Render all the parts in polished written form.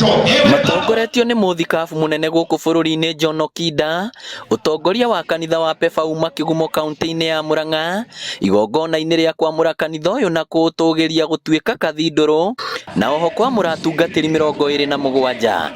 Matongoretio nĩ mũthikabu mũnene gũkũ bũrũri-inĩ John Okinda, ũtongoria wa kanitha wa PEFA uma Kĩgumo kaunti-inĩ ya Murang'a, igongona-inĩ rĩa kwamũra kanitha ũyũ na kũũtũgĩria gũtuĩka kathindũrũ, na oho kwamũra atungatĩri 27.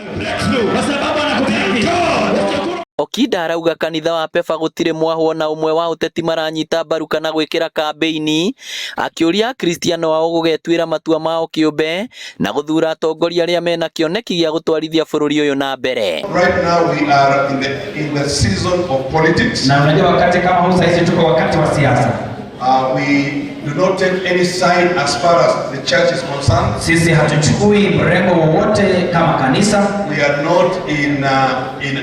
Okinda arauga kanitha wa PEFA gũtirĩ mwahũ ona ũmwe wa ũteti maranyita mbaru kana gwĩkĩra kambĩini, akĩũria akristiano ao gũgetuĩra matua mao kĩũmbe na gũthura atongoria arĩa mena kĩoneki gĩa gũtwarithia bũrũri ũyũ na mbere. Right now we are in the season of politics. Na unajua wakati kama huu saizi tuko wakati wa siasa. We do not take any side as far as the church is concerned. Sisi hatuchukui mrengo wowote kama kanisa. We are not in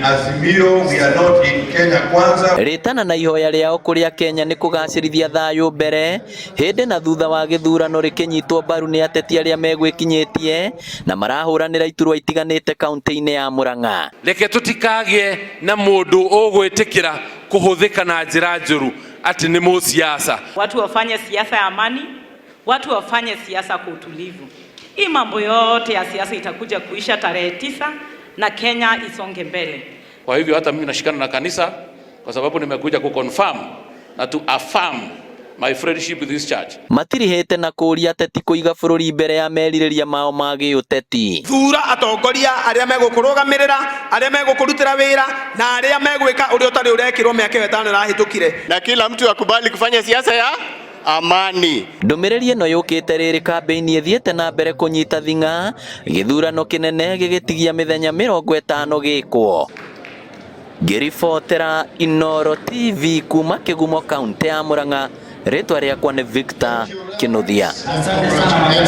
Azimio. We are not in Kenya Kwanza. Rĩtana na ihoya rĩao kũrĩa Kenya nĩ kũgacĩrithia thayũ mbere hĩndĩ na thutha wa gĩthurano rĩkĩnyitwo mbaru nĩ ateti arĩa megwĩkinyĩtie na marahũranĩra iturwa itiganĩte kaunti-inĩ ya Murang'a. Reke tũtikagĩe na mũndũ ũgwĩtĩkĩra kũhũthĩka na njĩra njũru atĩ nĩ mũsiasa. Watu wafanye siasa ya amani, watu wafanye siasa kwa utulivu. Hii mambo yote ya siasa itakuja kuisha tarehe 9 na Kenya isonge mbele. Kwa hivyo hata mimi nashikana na kanisa kwa sababu nimekuja kuconfirm na to affirm my friendship with this church. Matirihĩte na kũũria ateti kũiga bũrũri mbere ya merirĩria mao ma gĩũteti. Thura atongoria arĩa megũkũrũgamĩrĩra, arĩa megũkũrutĩra wĩra na arĩa megwĩka ũrĩa ũtarĩ ũrekĩrwo mĩaka ĩyo 5 ĩrahĩtũkire. Na kila mtu akubali kufanya siasa ya amani. Ndũmĩrĩri ĩno yũkĩte rĩrĩ kambĩini ĩthiĩte na mbere kũnyita thing'a, gĩthurano kĩnene gĩgĩtigia mĩthenya 50 gĩkwo. Ngĩribotera Inooro TV kuma Kĩgumo, kaunti ya Murang'a, rĩtwa rĩakwa nĩ Victor Kinuthia. Asante sana.